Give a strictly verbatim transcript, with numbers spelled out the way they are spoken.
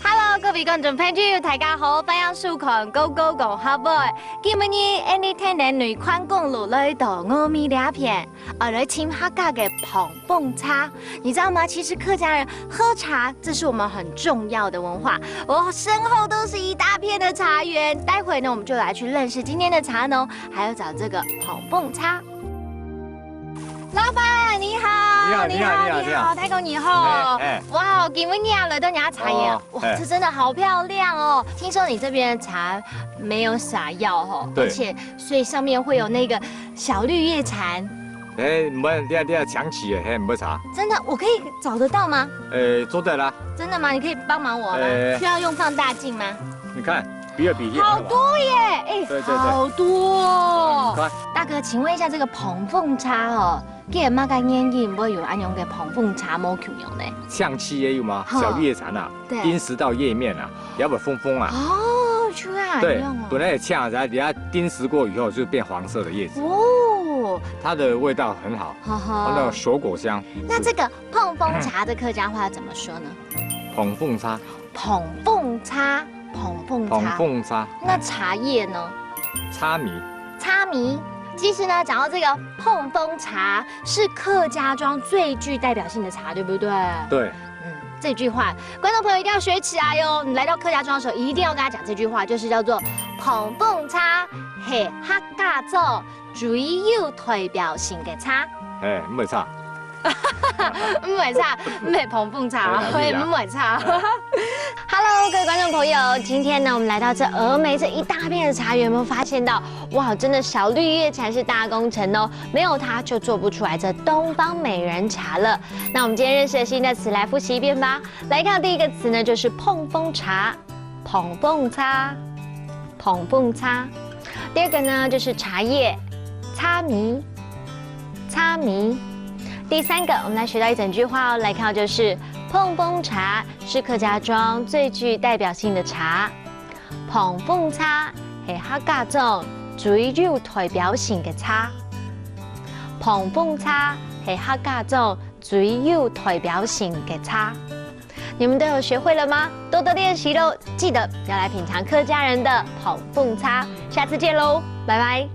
Hello，各位觀眾朋友，大家好，歡迎收看《Go Go講客話》。今晡日，𫣆俚跈等內環公路來到峨眉這片，愛來尋客家个膨風茶。你知道嗎？其實客家人喝茶，這是我們很重要的文化。我身後都是一大片的茶園，待會呢，我們就來去認識今天的茶農，還有找這個膨風茶。 老闆，你好！你好，你好，你好，你好！大哥你好！哎，哎。哇，今晡日來到你家茶園，哦，哇，哎。這真的好漂亮哦！聽說你這邊的茶沒有撒藥哦，對。而且所以上面會有那個小綠葉蟬，哎，毋好，你啊，你啊，搶起的，嘿，毋好查。真的，我可以找得到嗎？呃，做得啦。真的嗎？你可以幫忙我嗎？哎。需要用放大鏡嗎？你看，比爾比hier，好多耶！哎，對，對，對。好多哦！你看。大哥，請問一下，這個膨風茶哦，佢係麼个原因會有恁樣个膨風茶無共樣呢？搶起也有嗎？哈。小綠葉蟬啊，對。叮食到葉面啊，要不風風啊。哦，就恁樣哦。對，本來也搶，然後人家叮食過以後就變黃色的葉子，哦，它的味道很好，哈哈。那種熟果香。那這個膨風茶的客家話怎麼說呢？膨風茶，膨風茶，膨風茶。膨風茶，那茶葉呢？茶米，茶米。其實呢，講到這個膨風茶，是客家庄最具代表性的茶，對不對？對。嗯，這句話，觀眾朋友一定要學起來哦。你來到客家庄的時候，一定要跟他講這句話，就是叫做膨風茶係客家庄最有代表性个茶。哎，毋好查。毋會差，毋係膨風茶，哎，毋會差。Hello，各位觀眾朋友，今天呢，我們來到這峨眉這一大片的茶園，有沒有發現到？哇，真的小綠葉蟬是大功臣哦，沒有它就做不出來這東方美人茶了。那我們今天認識的新的詞來複習一遍吧。來看第一個詞呢，就是膨風茶，膨風茶，膨風茶。第二個呢，就是茶葉，茶米，茶米。第三個，我們來學到一整句話哦，來看就是膨風茶是客家庄最具代表性的茶。膨風茶係客家庄最有代表性个茶。膨風茶係客家庄最有代表性个茶。你們都有學會了嗎？多多練習嘍！記得要來品嚐客家人的膨風茶。下次見嘍，拜拜。